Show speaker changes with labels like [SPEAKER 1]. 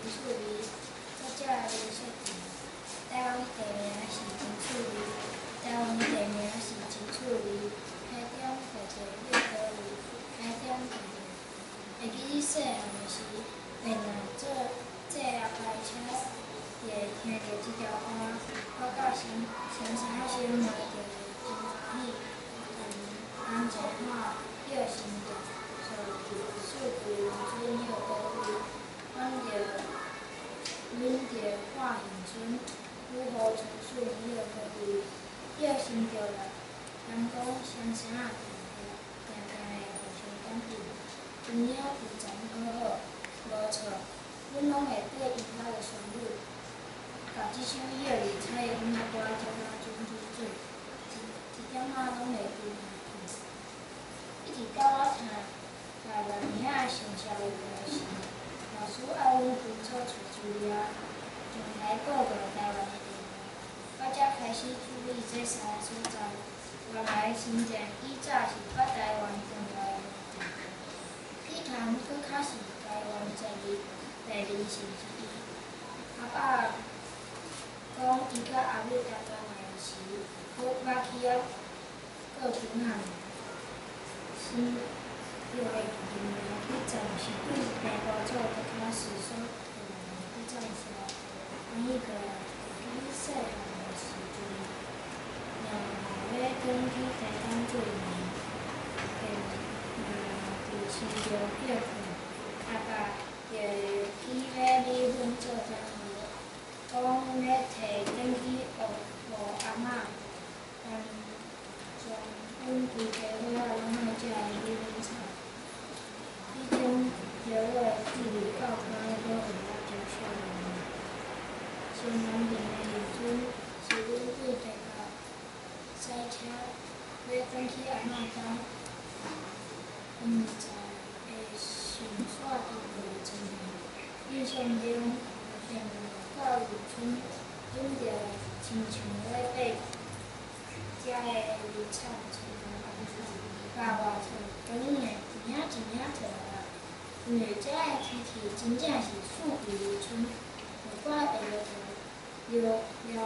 [SPEAKER 1] 趣味。作者林淑萍。台灣地名是真趣味，台灣地名是真趣味。台中地地歇佗位？台中地地。會記得細漢的時，便若坐坐後排車，就會聽著這條歌，我佮先先生小妹就會真歡喜。陳前漢歇新店，四季如春歇佗位？阮著阮著看杏村，雨後春筍歇佗位？歇新竹啦，人講先生仔定定會互相感應，因影非常好好，無錯，阮攏會綴𪜶兜的旋律，共這首歇綠彩虹的歌唱甲準水水，一一點仔攏會跟下去。一直到我聽台灣兄上社會的時，老師愛阮分組揣資料，上台報告台灣的地名，我才開始注意這三个所在。原來新店以早是北台灣重要的驛站，彼通閣較是台灣第二城之一。阿爸講，伊佮阿母台灣來的時，閣捌去遐過村仔爾。新竹的地名彼站是對平埔族讀卡時所提來的彼站線。翻譯過來，會記細漢的時陣，若欲轉去台東對面，便若佇新竹歇睏，阿爸就會去買米粉做湯喝，講欲提轉去予阿嬤。但全阮規家伙仔攏愛食的米粉炒。彼種予我的記憶到今閣有我真少年。上南平的漁村是阮對台北駛車欲轉去阿嬤家，毋知會順紲經過的村仔。印象中，便到漁村，阮就親像咧爬遮的漁產村百外套，當然會一領一領摕來，因為遮的天氣真正是四季如春，無怪會落雨了了。